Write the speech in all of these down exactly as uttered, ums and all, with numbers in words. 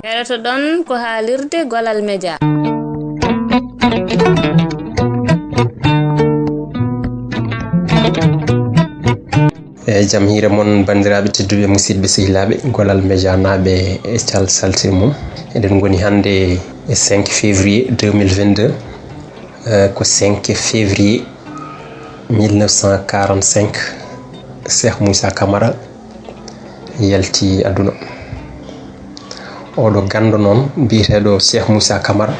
Heɗotoɗon ko haalirde Golal Media. E jam hiire mon, banndiraaɓe tedduɓe, musidɓe sehilaaɓe, Golal Media naaɓe e cal saltiri mum. Eɗen ngoni hannde e cinq février deux mille vingt-deux, eh, ko cinq février mille neuf cent quarante-cinq, Cheikh Moussa Camara yalti aduna. Oɗo ganndo noon, biyeteeɗo Cheikh Moussa Camara,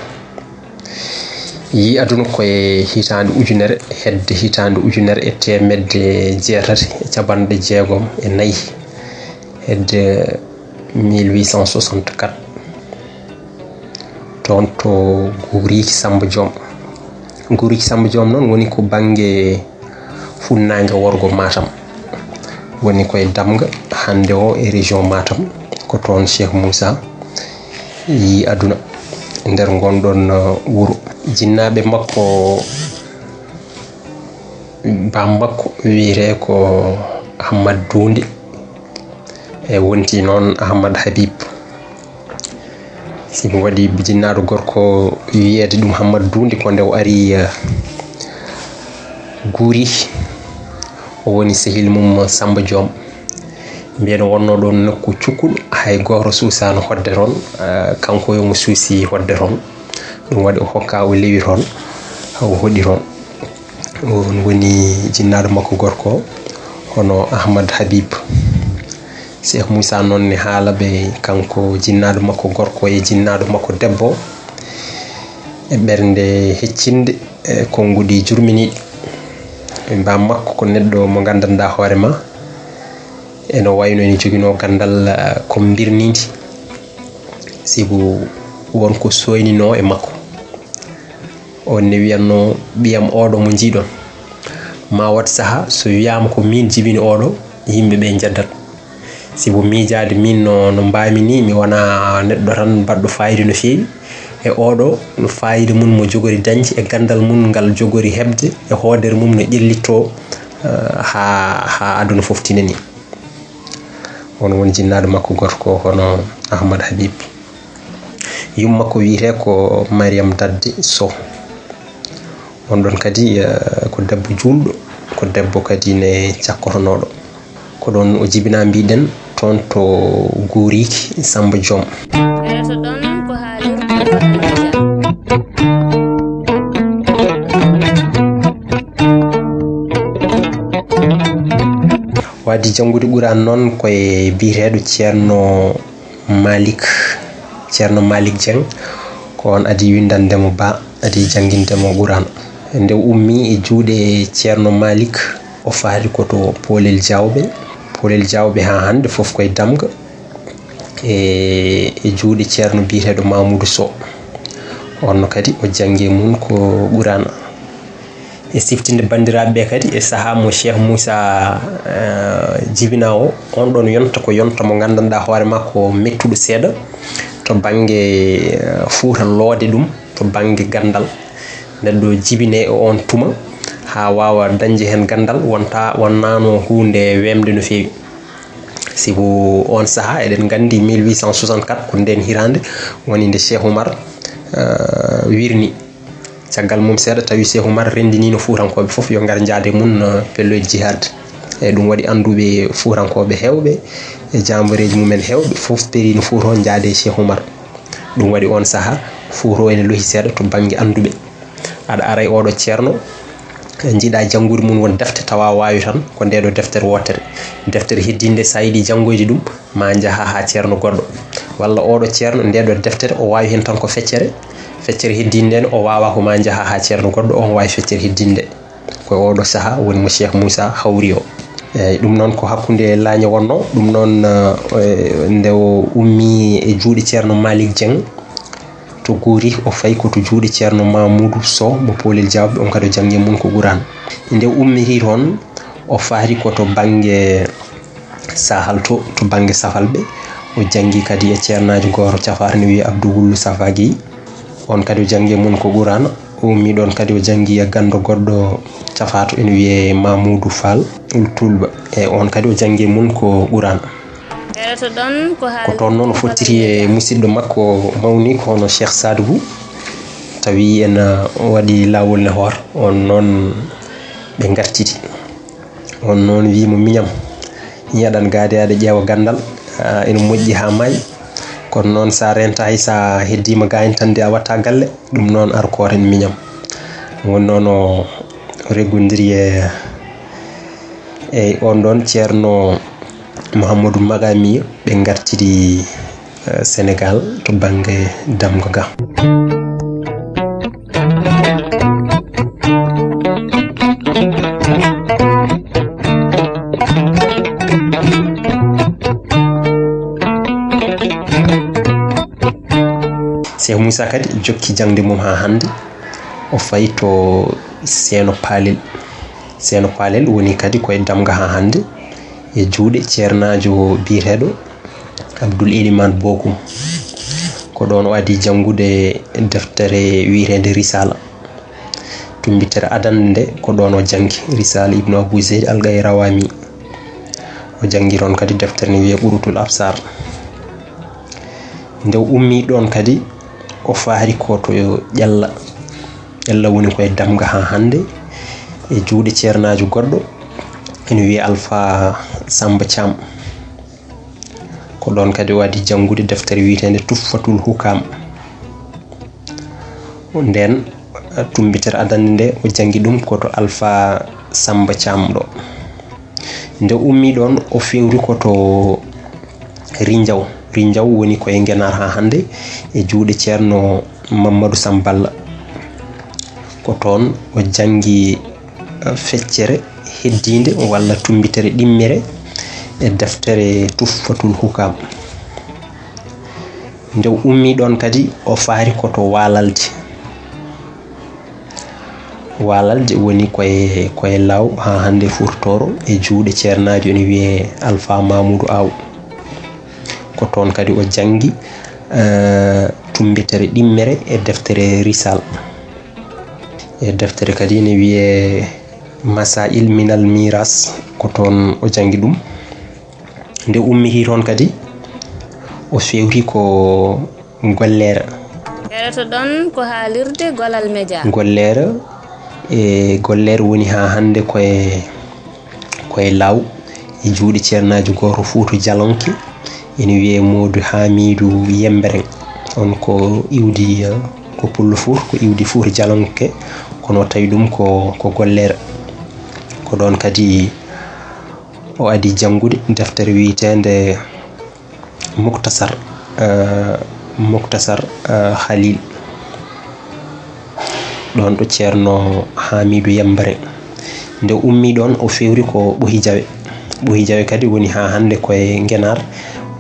yii aduna ko e hitaande ujunere, hedde hitaande ujunere e teemedde jeetati e capanɗe jeegom e nayi, hedde mille huit cent soixante-quatre, toon to Guuriiki Samba Joom. Guuriiki Samba Joom noon woni ko bannge funnaange worgo Matam, woni koye Damga hannde o e région Matam. Ko toon Cheikh Moussa yii aduna, nder ngon ɗon, uh, wuro. Jinnaaɓe makko, baam makko wiyetee ko Ahmad Duunde, e wonti noon Ahmad Habib. Sibu waɗi jinnaaɗo gorko wiyeede ɗum Hammadu Duundi ko nde o ari, eh, Guuri. O woni sehil mum Samba Joom. Mbiyen wonno ɗon nokku cukkuɗo, hay gooto suusaano hoɗde toon, eh, kanko yo mo suusi hoɗde toon. Ɗum waɗi o hokka o lewi toon, o hoɗi toon. On woni jinnaaɗo makko gorko, hono Ahmad Habib. Cheikh Moussa noon ne haala ɓe kanko jinnaaɗo makko gorko e jinnaaɗo makko debbo e ɓernde heccinde, e konnguɗi jurminiiɗi. Baam makko ko neɗɗo mo nganndanɗaa hoore ma, eno wayno ene joginoo ganndal, eh, ko mbirniindi, sibu won ko sooyninoo e makko. On ne wiyatno ɓiyam oɗo mo njiiɗon. Ma waɗ saha so wiyaama ko min jibini oɗo, yimɓe ɓe njeddat. Sibu miijaade min no, no mbaami ni, mi wona neɗɗo tan baɗɗo fayida no feewi. E oɗo, no fayida mum mo jogori dañde e ganndal mum ngal jogori heɓde e hoodere mum no ƴellitto, eh, haa, haa aduna fof tina ni. On woni jinnaaɗo makko gorko hono Ahmad Habib. Yumma makko wiyetee ko Mariam Dadde Sow. On ɗon kadi, eh, ko debbo juulɗo, ko debbo kadi ne cakkotonooɗo. Ko ɗon o jibinaa, mbiɗen, toon to Guuriiki Samba Joom. Heɗotoɗon ko haalirde Media. Waadi janngude Quraan noon ko e biyeteeɗo Ceerno Malik, Ceerno Malik Dieng, ko on adii winndande mo ba, adii jannginde mo Quraan. Nde o ummii e juuɗe Ceerno Malik, o faati ko to Poolel Jaawɓe. Poolel Jaawɓe haa hannde fof koye Damga, e, e juuɗe Ceerno biyeteeɗo Mamoudou Sow. On kadi o janngi e mum ko Quraan. E siftinde banndiraaɓe ɓe kadi, e sahaa mo Cheikh Moussa, eh, jibinaa o, on ɗon yonta ko yonta mo nganndanɗaa hoore maa ko mettuɗo seeɗa to bannge, eh, Fuuta loode ɗum to bannge ganndal. Neɗɗo jibinee e on tuma haa waawa dañde heen ganndal, wonta, wonnaano huunde weemde no feewi. Sibu on sahaa, eɗen nganndi mille huit cent soixante-quatre ko ndeen hitaande woni nde Cheikh Oumar, eh, wirni. Caggal mum seeɗa tawi Cheikh Oumar renndiniino Fuutankooɓe fof yo ngar njaade mum, eh, pelloyde jihaad. Eyi, ɗum waɗi annduɓe Fuutankooɓe heewɓe e jaambareeji mumen heewɓe fof periino Fuuta o njaade e Cheikh Oumar. Ɗum waɗi on sahaa Fuuta o ene lohi seeɗa to bannge annduɓe. Aɗa ara e oɗo ceerno, njiɗa janngude mum won defte tawa waawi tan ko nde ɗo deftere wootere. Deftere heddiinde sa yiɗi janngoyde ɗum, ma njaha haa ceerno goɗɗo. Walla oɗo ceerno, nde ɗo deftere o waawi heen tan ko feccere, feccere heddiinde nde o waawaa ko ma njaha haa ceerno goɗɗo, on waawi feccere heddiinde nde. Ko oɗo sahaa woni mo Cheikh Moussa hawri o. Eyi, ɗum noon ko hakkunde laañe wonno, ɗum noon, eh, nde o ummi e juuɗe ceerno Malick Dieng to Guuri, o fayi ko to juuɗe ceerno Mamoudou Sow mo Poolel Jaawɓe, on kadi o janngi e mum ko Quraan. Nde o ummiri toon, o faati ko to bannge Sahal to, to bannge Safalɓe. O janngi kadi e ceernaajo gooto cafato ne wiyee Abdou Wulu Safa Guèye. On kadi o janngi e mum ko Quraan. O ummi ɗoon kadi o janngi e ganndo goɗɗo cafato ene wiyee Mamoudou Fall Ould Toulba. E on kadi o janngi e mum ko Quraan. Heɗoto ɗon ko ko haali toon noon o fottiri e musidɗo makko mawni ko hono Cheikh Sadou Bou, tawi ena waɗi laawol ne hoore. On noon ɓe ngartidi. On noon wii mo, "Miñam, ñaɗan gaade aɗa ƴeewa ganndal, ah, ina moƴƴi haa maayi. Kono noon so a rentaaki, so a heddiima gaañ tan de a watta galle, ɗum noon ar kooren miñam." Won noon o reggondiri e, e on ɗon Ceerno Mouhamadou Magami, ɓe ngartidi, eh, Senegal to bannge damga ga. Cheikh Moussa kadi jokki jaŋde mum haa hannde, o fayi to Seeno Palel. Seeno Palel woni kadi koye damga haa hannde e juuɗe ceernaajo biyeteeɗo Abdul Eliman Bokum. Ko ɗoon o adi janngude deftere wiyeteende Risala. Tumbitere adannde nde ko ɗoon o janngi, Risala Ibnu Abu Zeyd Al Qayrawani. O janngi toon kadi deftere ne wiyee Qurutul Absar. Nde o ummii ɗoon kadi, o faari ko to Ƴalla. Ƴalla woni koye damga haa hannde, e juuɗe ceernaajo goɗɗo, ene wiyee Alfa Samba Thiam. Ko ɗoon kadi o adi janngude deftere wiyeteende Tuhfatul Hukam. Ndeen, tumbitere adannde nde, o janngi ɗum ko to Alfa Samba Thiam ɗo. Nde ummii ɗoon, o fewri ko to Rinjaw. Rinjaw woni ko e Ngenaar haa hannde, e juuɗe Ceerno Mamadou Samballa. Ko toon o janngi, eh, feccere heddiinde walla tumbitere ɗimmere e deftere Tuhfatul Hukam. Nde o ummii ɗoon kadi, o faari ko to Waalalde. Waalalde woni koye, koye Laaw haa hannde Fuuta Tooro, e juuɗe ceernaajo ene wiyee Alfa Mamoudou Aw. Ko toon kadi o janngi, eh, tumbitere ɗimmere e deftere Risal. E deftere kadi ene wiyee Masail Minal Miras, ko toon o janngi ɗum. Nde ummitii toon kadi, o fewti ko Golleere. Heɗoto ɗon ko haalirde Golal Media. Golleere, e Golleere woni haa hannde koye, koye Laaw, e juuɗe ceernaajo gooto Fuuta Jalonke, ene wiyee Moodu Haamiidu Yembereng. On ko iwdi, eh, ko pullo Fuuta, ko iwdi Fuuta Jalonke, kono o tawi ɗum ko, ko Golleere. Ko ɗoon kadi o adi janngude deftere wiyeteende Muktasar, eh, Muktasar, eh, Khalil. Ɗoon ɗo Ceerno Haamiidu Yembereng. Nde ummii ɗoon, o fewri ko Ɓohi Jawe. Ɓohi Jawe kadi woni haa hannde koye Ngenaar,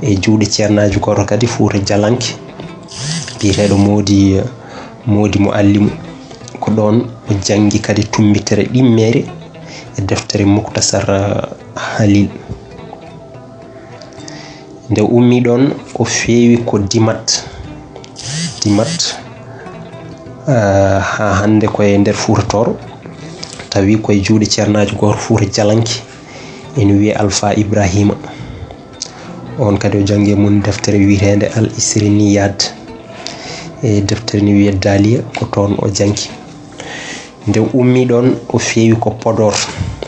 e juuɗe ceernaajo gooto kadi Fuuta Jalanke, biyeteeɗo Moodi, Moodi Muallimu. Ko ɗoon o janngi kadi tumbitere ɗimmere e deftere Muktasar, eh, Khalil. Nde ummii ɗoon, o feewi ko Dimat. Dimat, eh, haa hannde ko e nder Fuuta Tooro, tawi ko e juuɗe ceernaajo gooto Fuuta Jalanke, ene wiyee Alfa Ibrahima. On kadi o janngi e mum deftere wiyeteende Al Isriniyat. E deftere ne wiyee Daliya, ko toon o janngi. Nde ummii ɗoon, o feewi ko Podor,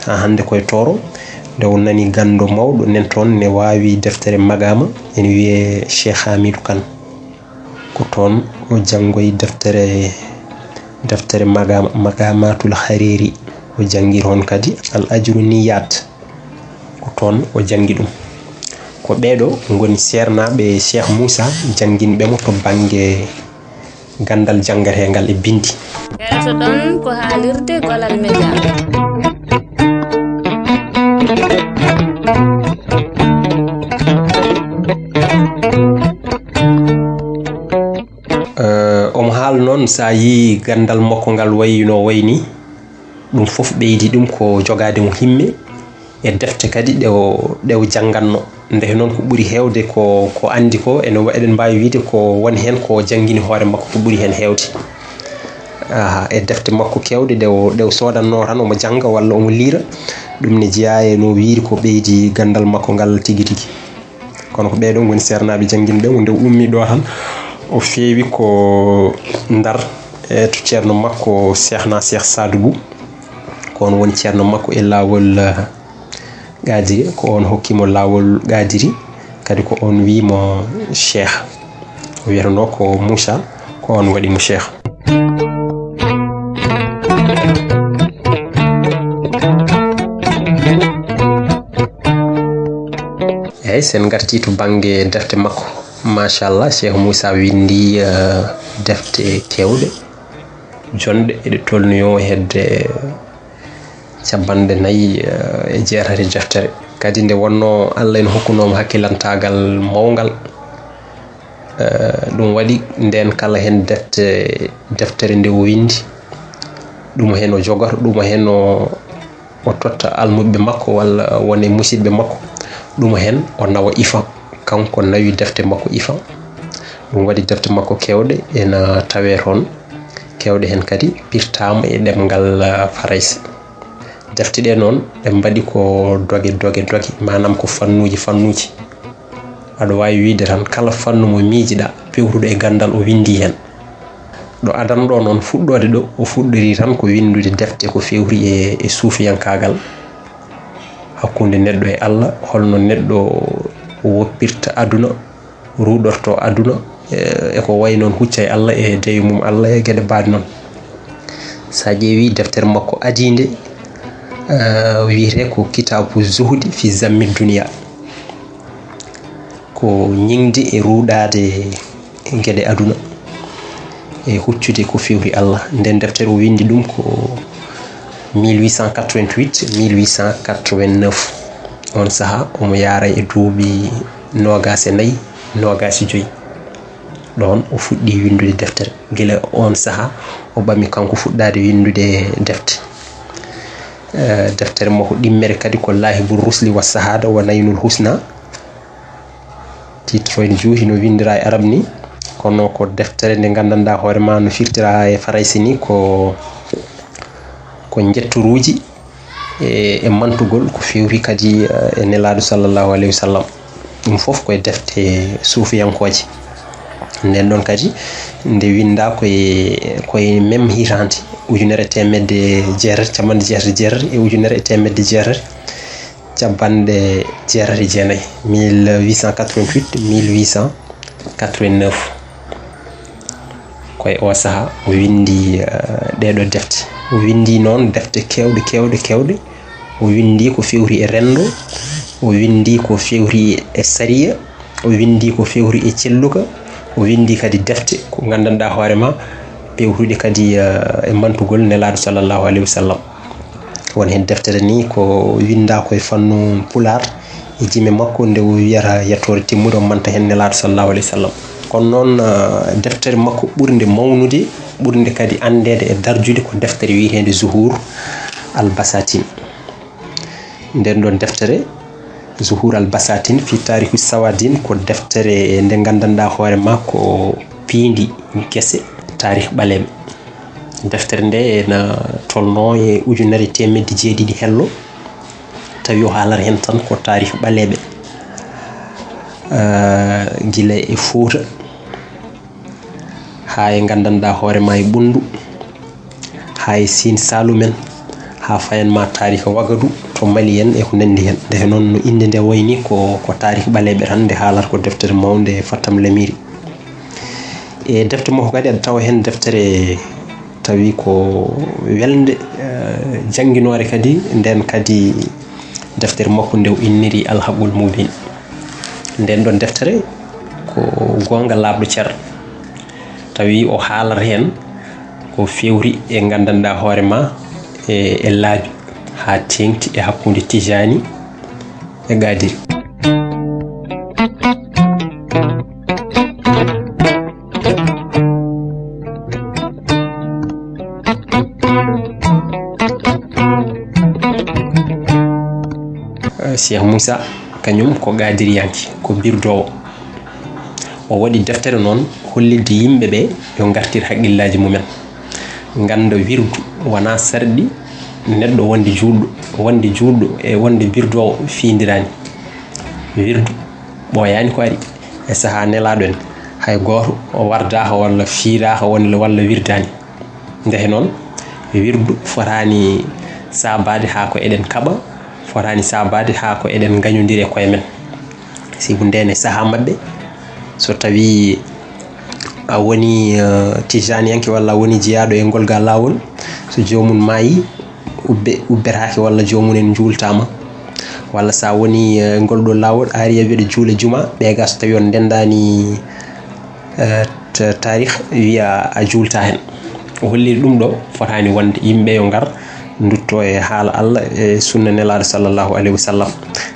haa hannde ko e Tooro. Nde o nani ganndo mawɗo nen toon ne waawi deftere Magama, ene wiyee Cheikh Hamidou Kane. Ko toon o janngoyi deftere, deftere Magama, Magamatul Hariri. O janngi toon kadi Al Ajruniyat. Ko toon o janngi ɗum. Ko ɓee ɗo ngoni seernaaɓe Cheikh Moussa, jannginɓe mo to bannge ganndal janngateengal e binndi. Heɗoto ɗon ko haalirde Golal Media. Eh, omo haala noon, so a yii ganndal makko ngal wayi no wayi ni, ɗum fof ɓeydi ɗum ko jogaade mo himme e defte kadi ɗe o, ɗe o janngatno. Ndeke noon ko ɓuri heewde ko, ko anndi ko, ene wa-, eɗen mbaawi wiyde ko woni heen ko janngini hoore makko ko ɓuri heen heewde. Aha, e defte makko keewɗe ɗe o, ɗe o soodannoo tan omo jannga walla omo liira, ɗum ne jeyaa e no wiiri ko ɓeydi ganndal makko ngal tigi tigi. Kono ko ɓee ɗoo ngoni seernaaɓe jannginɓe mo. Nde o ummi ɗo tan, o feewi ko Ndar, e to ceerno makko Seex na Seex Saadu Bu. Ko on woni ceerno makko e laawol, eh, Qaadiri, ko on hokki mo laawol Qaadiri, kadi ko on wiyi mo Cheikh. O wiyatnoo ko Moussa, ko on waɗi mo Cheikh. Eeyi, sen ngartii to bannge defte makko. Machallah, Cheikh Moussa winndi, eh, defte keewɗe, jonɗe, eɗe tolniyoo hedde cappanɗe nayi, eh, e jeetati deftere. Kadi nde wonnoo Allah ene hokkunoo mo hakkilantaagal mawngal, eh, ɗum waɗi ndeen kala heen defte, deftere nde o winndi, ɗum heen o jogata, ɗum heen o, o totta almuɓɓe makko walla won e musidɓe makko, ɗum heen o nawa ifa, kanko nawi defte makko ifa. Ɗum waɗi defte makko keewɗe ena tawee toon, keewɗe heen kadi pirtaama e ɗemngal, eh, Farayse. Defte ɗe noon, ɗe mbaɗi ko doge, doge, doge, maanaam ko fannuuji, fannuuji. Aɗa waawi wiyde tan, kala fannu mo miijiɗaa, pewruɗo e ganndal, o winndi heen. Ɗo adan ɗo noon fuɗɗoode ɗo, o fuɗɗorii tan ko winndude defte ko fewri e, e suufiyankaagal, hakkunde neɗɗo e Allah, holno neɗɗo woppirta aduna, ruuɗorto aduna, e, e ko wayi noon, hucca e Allah e dewe mum Allah e geɗe baaɗe noon. So a ƴeewi deftere makko adiinde, eh, wiyetee ko Kitaabu Zuhdi fi Zammi Duniya. Ko ñiŋde e ruuɗaade e geɗe aduna e huccude ko fewri Allah. Nden deftere o winndi ɗum ko mille huit cent quatre-vingt-huit, mille huit cent quatre-vingt-neuf. On sahaa omo yaara e duuɓi noogaas e nayi, noogaas e joyi. Ɗoon o fuɗɗii winndude deftere. Gila on sahaa o ɓami kanko fuɗɗaade winndude defte. Eh, deftere makko ɗimmere kadi ko Laahibul Rusli wa Sahaada wa Naynul Husna. Titre o ene juuti no winndiraa e arab ni, kono ko deftere nde nganndanɗaa hoore ma no firtiraa e Farayse ni ko, ko njettoruuji e, e mantugol ko fewti kadi, eh, e Nelaaɗo sallallahu alayhi wa sallam. Ɗum fof ko e defte suufiyankooje. Nden ɗon kadi nde winndaa ko e, ko e même hitaande, ujunere e teemedde jeetati, capanɗe jeetati e jeetati e ujunere e teemedde jeetati, capanɗe jeetati e jeenayi, mille huit cent quatre-vingt-huit, mille huit cent quatre-vingt-neuf. Ko e o sahaa o winndi, eh, ɗee ɗoo defte. O winndi noon defte keewɗe, keewɗe, keewɗe. O winndi ko fewti e renndo, o winndi ko fewti e sariya, o winndi ko fewti e celluka, o winndi kadi defte ko nganndanɗaa hoore ma, pewtuɗe kadi, eh, e mantugol Nelaaɗo sallallahu alayhi wa sallam. Won heen deftere ni ko winndaa ko e fannu pulaar, e jime makko nde o wiyata yettoore timmude, o manta heen Nelaaɗo sallallahu alayhi wa sallam. Kono noon, eh, deftere makko ɓurnde mawnude, ɓurnde kadi anndeede e darjude ko deftere wiyeteende Zuhur al Basatin. Nden ɗon deftere, Zuhur al Basatin fi Taarikhu Sawadin, ko deftere nde nganndanɗaa hoore ma ko piindi gese taarih ɓaleeɓe. Deftere nde ena tolnoo e ujunere e teemedde jeeɗiɗi hello, tawi o haalata heen tan ko taarih ɓaleeɓe, eh, gila e Fuuta, haa e nganndanɗaa hoore ma e Ɓunndu, haa e Siin Saalum en, haa fayan ma taarika Wagadu to Mali en e ko nanndi heen. Nde noon no innde nde wayi ni ko, ko taarih ɓaleeɓe tan, nde haalata ko deftere mawnde Fattam Lamiri. E defte makko kadi aɗa tawa heen deftere tawi ko welnde, eh, jannginoore kadi, nden kadi deftere makko nde o inniri Alhaqul Mubin. Nden ɗon deftere ko goonga laaɓɗo cer. Tawi o haalata heen ko fewti e nganndanɗaa hoore ma e, e laabi haa teeŋti e hakkunde Tijaani e Qaadiri. Eh, Cheikh Moussa, kañum ko qaadiriyanke, ko birdoowo. O waɗi deftere noon hollinde yimɓe ɓe yo ngartir haqqillaaji mumen. Ngannda wirdu wonaa sarɗi neɗɗo wonde juulɗo, wonde juulɗo e wonde birdoowo fiindiraani. Wirdu ɓooyaani ko ari e sahaa nelaaɗo en, hay gooto o wardaaka walla fiiraaka walla wirdaani. Ndeke noon, wirdu fotaani saabaade haa ko eɗen kaɓa, fotaani saabaade haa ko eɗen ngañondiri e koye men. Sibu ndeen e sahaa maɓɓe, so tawii a woni tijaaniyanke walla a woni jeyaaɗo e ngol ga laawol, so joomum maayi, ubbe ubbetaake walla joomum en njuultaama, walla so a woni e ngol ɗo laawol a ari a wiyaɗo juule juma, ɓee ga so tawii on ndenndaani taarih wiya a juulta heen. O holliri ɗum ɗo fotaani wonde yimɓe yo ngar ndutto e haala Allah e sunna nelaaɗo sallallahu alayhi wa sallam,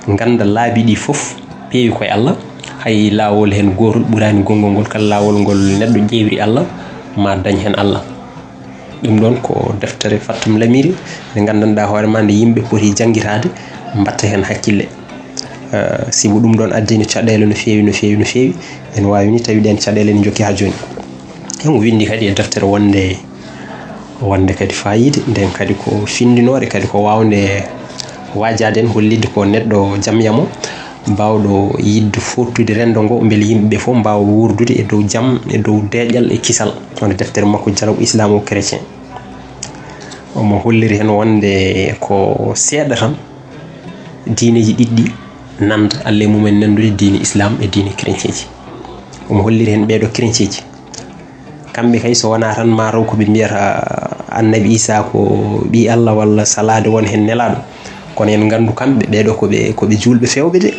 ngannda laabi ɗi fof peewi koye Allah. Hay laawol heen gootol ɓuraani gonngol ngol kala laawol ngol neɗɗo ƴeewri Allah ma dañ heen Allah. Ɗum ɗoon ko deftere fattam lamiri nde nganndanɗaa hoore ma nde yimɓe poti janngitaade, mbatta heen hakkille. Sibu ɗum ɗoon addino caɗeele no feewi no feewi no feewi. Ene waawi ni tawi ɗeen caɗeele ene njokki haa jooni. Emo winndi kadi e deftere wonde wonde kadi faayiida nden kadi ko finndinoore kadi ko waawnde waajaade en hollitde ko neɗɗo jam yamo, baawɗo yiɗde fooɗtude renndo ngo mbele yimɓe ɓe fof mbaawa wuurdude e dow jam e dow deeƴal e kisal. Wonde deftere makko jalaw islamo chrétien, omo holliri heen wonde ko seeɗa tan diineeji ɗiɗɗi nanda, Allah e mumen nandude diine islam e diine chrétienji. Omo holliri heen ɓeeɗo chrétienji, kamɓe kay so wonaa tan ma taw ko ɓe mbiyata annabi Isa ko ɓii Allah walla salaade won heen nelaaɗo. Kono en nganndu kamɓe ɓeeɗo ko ɓe ko ɓe juulɓe feewɓe de.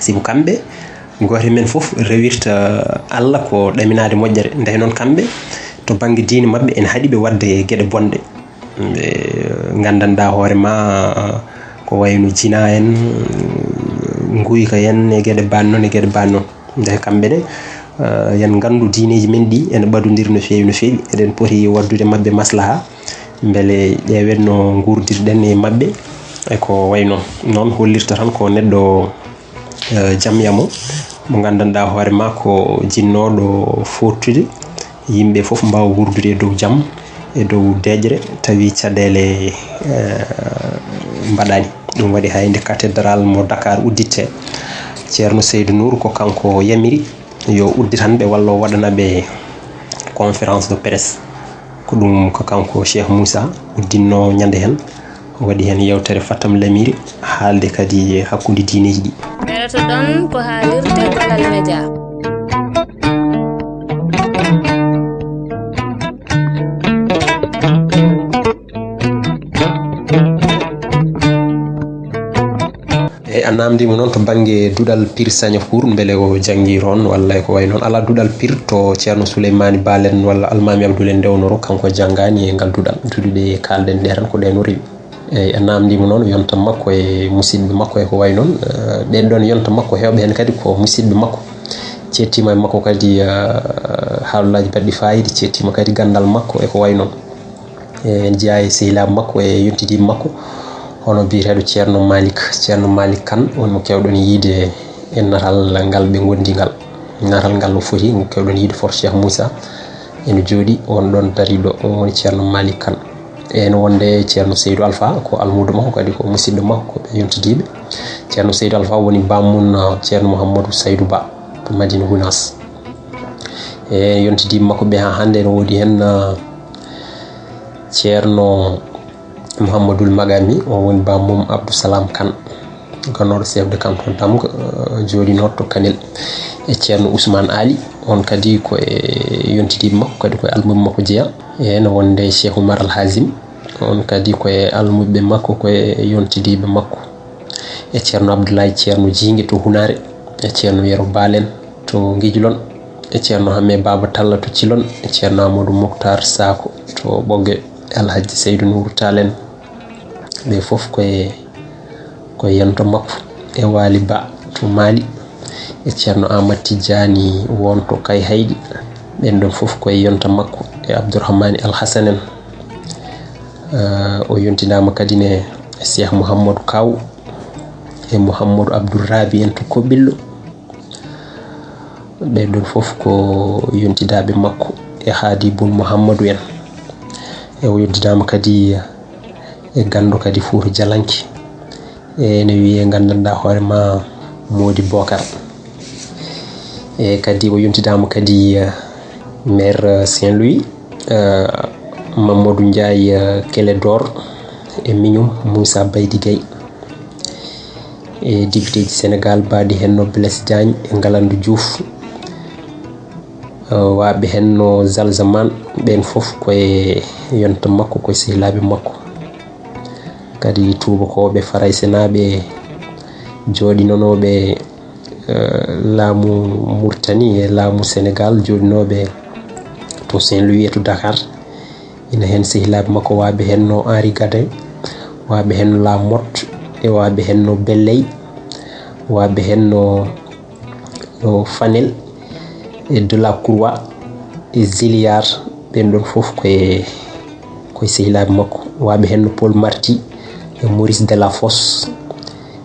Sibu kamɓe gooto e men fof rewirta Allah ko ɗaminaade moƴƴere. Ndeke noon kamɓe to bannge diine maɓɓe ene haɗi ɓe waɗde geɗe bonɗe. Ɓe nganndanɗaa hoore ma ko wayno jina en, nguyka en e geɗe baan noon e geɗe baan noon. Ndeke kamɓe ne, eh, yen nganndu diineeji men ɗi ene ɓadondiri no feewi no feewi. Eɗen poti waɗdude maɓɓe maslaha mbele ƴeewen no nguurdirɗen e maɓɓe e ko wayi noon. Noon hollirta tan ko neɗɗo, eh, jam yamo mo nganndanɗaa hoore ma ko jinnooɗo fooɗtude yimɓe fof mbaawa wuurdude e dow jam e dow deeƴre tawi caɗeele, eh, mbaɗaani. Ɗum waɗi hay nde cathédrale mo Dakar udditte, Ceerno Seydou Nour ko kanko yamiri yo udditanɓe walla o waɗanaɓe conférence de presse. Ko ɗum ko kanko Cheikh Moussa uddinno ñande heen, o waɗi heen yewtere fattam lamiri, haalde kadi hakkunde diineeji ɗi. Heɗotoɗon ko haalirde Duɗal Media. Eyi, a naamndiima noon to bannge duɗal Pir Saña Kuur, mbele o janngi toon walla e ko wayi noon. Alaa duɗal Pir to Ceerno Suleymaani Baal en walla Almaami Abdul en ndewnoro, kanko janngaani e ngal duɗal. Duɗe ɗe kaalɗen ɗe tan ko ɗe no rewi. Eyi, a naamndiima noon yonta makko e musidɓe makko e ko wayi noon. Eh, ɓeen ɗoon yonta makko heewɓe heen kadi ko musidɓe makko. Ceettiima e makko kadi, eh, haalullaaji baɗɗi faayiida, ceettiima kadi ganndal makko e ko wayi noon. E, en jeyaa e sehilaaɓe makko e yontidiiɓe makko, hono biyeteeɗo Ceerno Malik. Ceerno Malik Kan, on mo keewɗon yiide e natal ngal ɓe ngondi ngal. Natal ngal no foti, mo keewɗon yiide Fort Cheikh Moussa, ene jooɗi on ɗon dariiɗo, on woni Ceerno Malik Kan. E, ene wonde Ceerno Seydou Alpha, ko almuudo makko, kadi ko musidɗo makko, ko ɓe yontidiiɓe. Ceerno Seydou Alpha woni baammum, uh, Ceerno Mouhamadou Saydou Ba, to Madina Gounass. E, yontidiiɓe makko ɓe haa hannde ene woodi heen, uh, Ceerno Mouhamadoul Magami, o woni baammum Abdou Salam Kane, gannooɗo chef de canton Tamga, eh, jooɗinooɗo to Kanel, e Ceerno Ousmane Ali, on kadi ko e yontidiiɓe makko, kadi ko e almuɓɓe makko jeyaa. E no wonde Cheikh Oumar Al Hazim, on kadi ko e almuɓɓe makko, ko e yontidiiɓe makko. E Ceerno Abdoulaye, Ceerno Jiinge to Hunaare, e Ceerno Yero Baal en to Ngijlon, e Ceerno Hamme Baaba Talla to Cilon, e Ceerno Amadou Moctar Sako to Ɓoggee, e Alhaji Seydou Nourou Tall en. Ɓe fof ko e, ko e yonta makko. E Waali Ba to Mali, e Ceerno Amadou Tidjani won to Kayhayɗi. Ɓen ɗon fof ko e yonta makko. E Abdourahmane Al Hassane en. Eh, o yontindaama kadi ne Cheikh Mouhamadou Kaw e Mouhamadou Abdoul Rabi en to Koɓillo. Ɓee ɗon fof ko yontidaaɓe makko e Haadi Bun Mouhamadou en. E o yontindaama kadi e ganndo kadi Fuuta Jalanke. E ene wiyee nganndanɗaa hoore ma Moodi Bokar. E kadi o yontidaama kadi, eh, maire, eh, Saint-Louis, eh, Mamadou Ndiaye, eh, Keledor, e miñum Moussa Baydi Gaye, e député ji Sénégal, mbaadi heen no Blaise Diagne e Ngalandou Diouf, eh, waaɓe heen no Zalzaman, ɓeen fof koye yonta makko, koye sehilaaɓe makko. Kadi tuubakooɓe, faraysenaaɓe, jooɗinanooɓe, eh, laamu Mauritanie e laamu Sénégal, jooɗinooɓe to Saint-Louis e to Dakar. Ina heen sehilaaɓe makko, waaɓe heen no Henri Gadin, waaɓe heen no Lamotte, e waaɓe heen no Belley, waaɓe heen no, no Fanel, e Delacroix, e Zéliard, ɓeen ɗoon fof koye, koye sehilaaɓe makko. Waaɓe heen no Paul Marty, e Maurice Delafosse,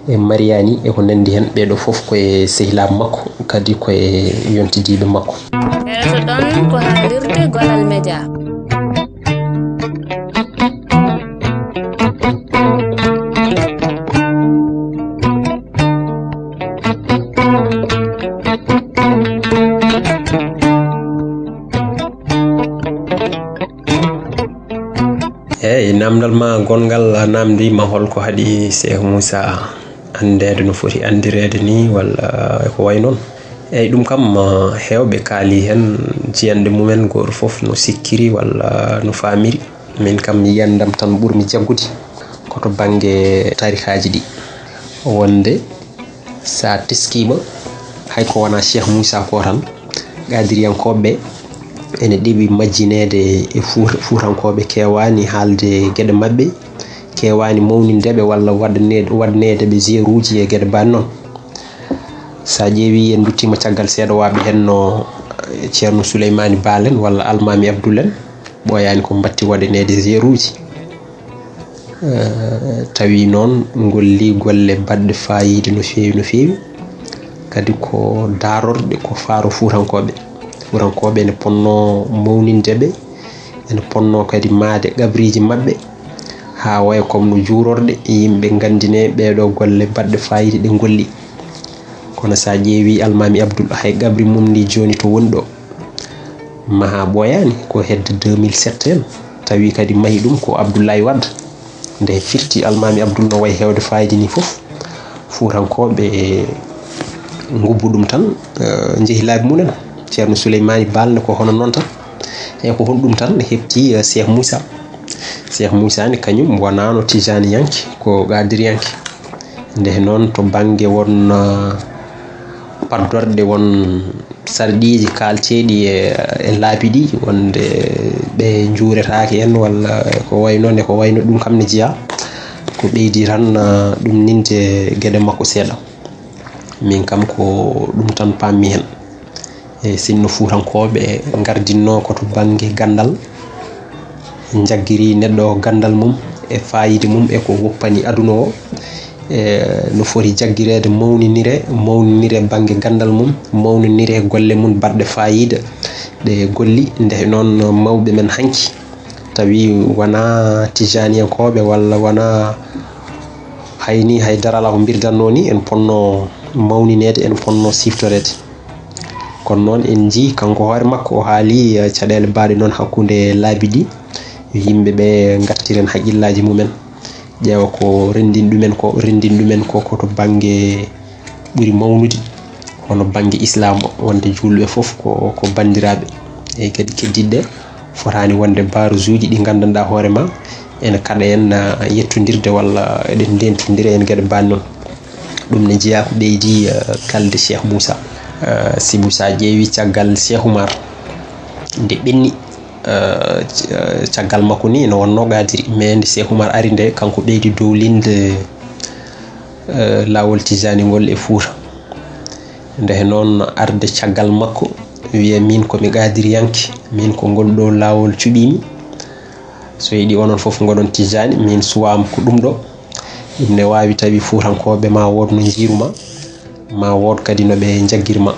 e Mariani, e ko nanndi heen. Ɓee ɗoo fof koye sehilaaɓe makko, kadi koye yontidiiɓe makko. Heɗoto ɗon ko haalirde Goral Media. Eeyi, naamndal ma gonngal, a naamndii ma hol ko haɗi Cheikh Moussa anndeede no foti anndireede ni, walla e ko wayi noon. Eeyi, ɗum kam, ah, heewɓe kaali heen, jiyanɗe mumen, gooto fof no sikkiri walla no faamiri. Min kam, yiyannde am tan ɓurmi jaggude ko to bannge tarikaaji ɗi. Wonde so a teskiima, hay ko wonaa Cheikh Moussa ko tan, qaadiriyankooɓe ɓe ene ɗeɓi majjineede e Fuuta-, Fuutankooɓe, keewaani haalde geɗe maɓɓe, keewaani mawninde ɓe walla waɗane-, waɗaneede ɓe zeeruuji e geɗe baaɗe noon. So a ƴeewii, en nduttiima caggal seeɗa, waaɓe heen no, eh, Ceerno Suleymaani Baal en walla Almaami Abdul en, ɓooyaani ko mbatti waɗaneede zeeruuji. Eh, tawi noon ngolli golle baɗɗe faayiida no feewi, no feewi. Kadi ko daarorɗe, ko faaro Fuutankooɓe. Fuutankooɓe ene ponnoo mawninde ɓe, ene ponnoo kadi mahde qabriiji maɓɓe, haa waya comme no juulorɗe, yimɓe nganndinee ɓee ɗoo golle baɗɗe faayiida ɗe ngolli. Kono so a ƴeewii Almaami Abdul, hay qabri mum ndi jooni to woni ɗoo, mahaa ɓooyaani, ko hedde deux mille sept en, tawi kadi mahi ɗum ko Abdoulaye Wade. Nde firti Almaami Abdul no wayi heewde faayiida ni fof, Fuutankooɓe ngubbu ɗum tan, eh, njehi laabi mumen. Ceerno Suleymaani Baal ne ko hono noon tan. E ko honɗum tan heɓti, eh, Cheikh Moussa. Cheikh Moussa ne kañum wonaano tijaaniyanke, ko qaadiriyanke. Nde noon to bannge won, eh, paddorɗe, won sarɗiiji kaalteeɗi e, e laabi ɗi, wonde ɓe njuuretaake en walla ko wayi noon e ko wayi no, ɗum kam ne jeyaa. Ko ɓeydi tan, ah, ɗum ninde geɗe makko seeɗa. Min kam ko ɗum tan paammi heen. E sinno Fuutankooɓe ngardinnoo ko to bannge ganndal, njaggiri neɗɗo ganndal mum e faayiida mum e ko woppani aduna o, e no foti jaggireede, mawninire, mawninire bannge ganndal mum, mawninire golle mum baɗɗe faayiida ɗe golli. Nde noon mawɓe men hanki, tawi wonaa tijaaniyankooɓe walla wonaa hay ni, hay dara alaa ko mbirdatnoo ni, en ponnoo mawnineede, en ponnoo siftoreede. Kono noon en njii kanko hoore makko o haali, eh, caɗeele baaɗe noon hakkunde laabi ɗi, yo yimɓe ɓe ngattiren haqqillaaji mumen, ƴeewa ko renndin ɗumen ko, renndin ɗumen ko, ko to bannge ɓuri mawnude, hono bannge Islaam o, wonde juulɓe fof ko, ko banndiraaɓe. Eeyi, kadi keddiiɗe fotaani wonde baaruuji ɗi nganndanɗaa hoore ma ene kaɗa en, ah, yettondirde walla eɗen ndentondira en geɗe baaɗe noon. Ɗum ne jeyaa ko ɓeydi, eh, kalde Cheikh Moussa. Eh, sibu so a ƴeewii caggal Cheikh Oumar nde ɓenni, eh, c-, eh, caggal makko ni ene wonnoo qaadiri, mais nde Cheikh Oumar ari nde, kanko ɓeydi dowlinde, eh, laawol tijaani ngol e Fuuta. Nde noon arde caggal makko, wiya min ko mi qaadiriyanke, min ko ngol ɗoo laawol cuɓiimi. So yiɗi onon fof ngoɗon tijaani, min suwaam ko ɗum ɗo. Ɗum ne waawi tawi Fuutankooɓe ma wood no njiiru ma, ma wood kadi no ɓe njaggiri ma.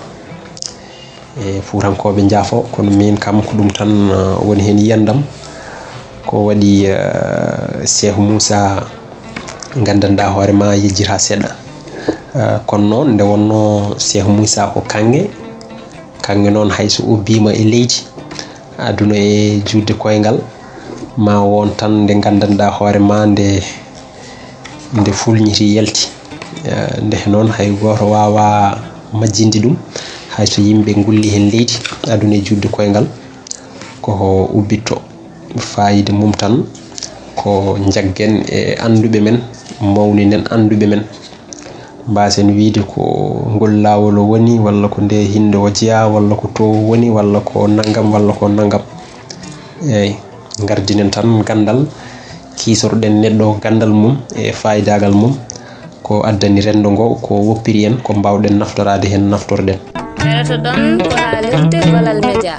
E Fuutankooɓe njaafo, kono min kam ko ɗum tan, uh, woni heen yiyandam. Ko waɗi, uh, Cheikh Moussa nganndanɗaa hoore ma yejjita seeɗa. Uh, kono noon nde wonnoo Cheikh Moussa ko kaŋŋe, Kaŋŋe noon, hay so ubbiima e leydi, aduna e juutde koyngal, ma won tan nde nganndanɗaa hoore ma nde, nde fulñiti yalti. Eh, nde noon, hay gooto waawaa majjinde ɗum, hay so yimɓe ngulli heen leydi, aduna e juutde koyngal, ko ubbitto. Faayiida mum tan ko njaggen e annduɓe men, mawninen annduɓe men. Mbaasen wiyde ko ngol laawol o woni, walla ko nde hinnde o jeyaa, walla ko to o woni, walla ko nanngam, walla ko nanngam. Eey, ngardinen tan ganndal, kiisorɗen neɗɗo ganndal mum e faayidaagal mum. Ko addani renndo ngo, ko woppiri en, ko mbaawɗen naftoraade heen, naftorɗen. Heɗotoɗon ko haalirde Golal Media.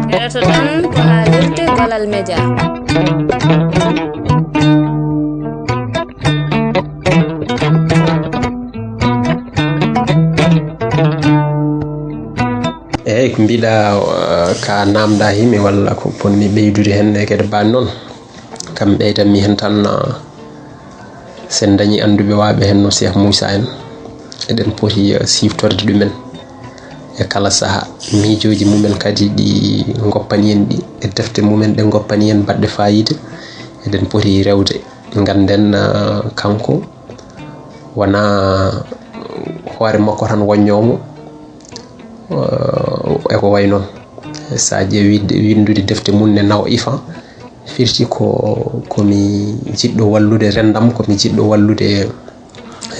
Heɗotoɗon ko haalirde Golal Media. Eey, ko mbiɗa, uh, ka naamnda himi walla ko ponmi ɓeydude heen e geɗe baan noon. Kam ɓeydanmi heen tan, uh, sen dañi annduɓe waaɓe heen no Cheikh Moussa en, eɗen poti, uh, siftorde ɗumen e kala saha, miijooji mumen kadi ɗi ngoppani en ɗi, e defte mumen ɗe ngoppani en baɗɗe faayiida, eɗen poti rewde. Ngannden, uh, kanko wona hoore makko tan waññoomo, uh, e ko wayi noon. So a ƴeewi winndude defte mum ne nawa ifa, firti ko, ko mi jiɗɗo wallude renndam, ko mi jiɗɗo wallude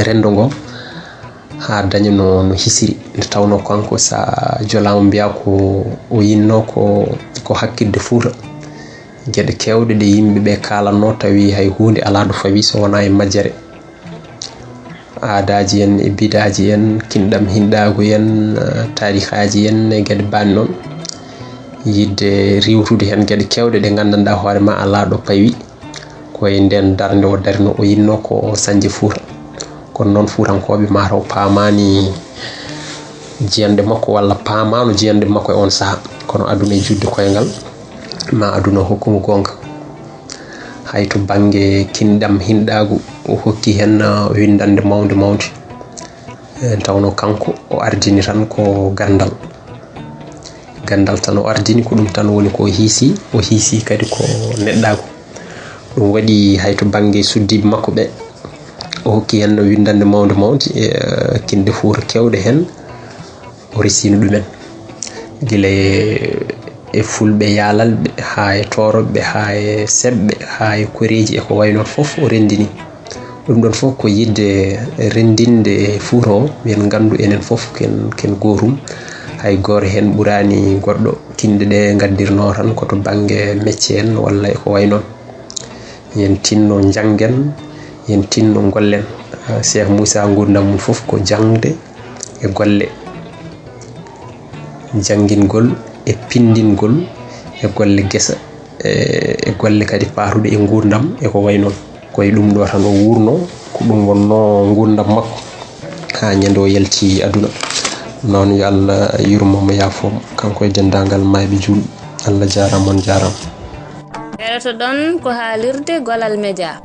renndo ngo haa daña no, no hisiri. Nde tawnoo kanko, so a jolaama, mbiyaa ko o yinnoo ko, ko hakkitde Fuuta. Geɗe keewɗe ɗe yimɓe ɓe kaalatnoo, tawi hay huunde alaa ɗo fawi so wonaa e majjere. Aadaaji en e bidaaji en, kinɗam hinɗaagu en, eh, taarikaaji en e geɗe baan noon. Yiɗde riiwtude heen geɗe keewɗe ɗe nganndanɗaa hoore ma alaa ɗo pawi. Ko e ndeen darnde o darnoo, o yinnoo ko o sañde Fuuta. Kono noon, Fuutankooɓe mataw paamaani jiyanɗe makko walla paamaano jiyanɗe makko e oon saha. Kono aduna e juutde koyngal, ma aduna hokku mo goonga. Hay to bannge kinɗam hinɗaagu, o hokki heen, uh, winndannde mawnde mawnde. Eh, tawnoo kanko o ardini tan ko ganndal. Ganndal tan o ardini, ko ɗum tan woni ko hiisi, o hiisi kadi ko neɗɗaagu. Ɗum waɗi hay to bannge suddiiɓe makko ɓe, o hokki heen winndannde mawnde mawnde, eh, kinɗe Fuuta keewɗe heen. O resino ɗumen gila e, e fulɓe yaalalɓe, haa e tooroɓe, haa e seɓɓe, haa e koreeji e ko wayi noon fof o renndini. Ɗum ɗoon fof ko yiɗde renndinde Fuuta o, men nganndu enen fof ken, ken gootum. Hay gooto heen ɓuraani goɗɗo. Kinɗe ɗe ngaddirnoo tan ko to bannge mecce en walla e ko wayi noon. Yen tinno njanngen, yen tinno ngollen. Ah, Cheikh Moussa, nguurndam mum fof ko jaŋde e golle, janngingol e pinndingol e golle gesa, e, e golle kadi paatuɗe e nguurndam e ko wayi noon. Ko e ɗum ɗo tan o wuurnoo, ko ɗum wonnoo nguurndam makko haa ñande o yalti aduna. Noon yo Allah yurmo mo, yaafo mo, kanko e denndaangal maayɓe juulɓe. Allah jaaraama, on jaaraama. Heɗotoɗon ko haalirde Golal Media.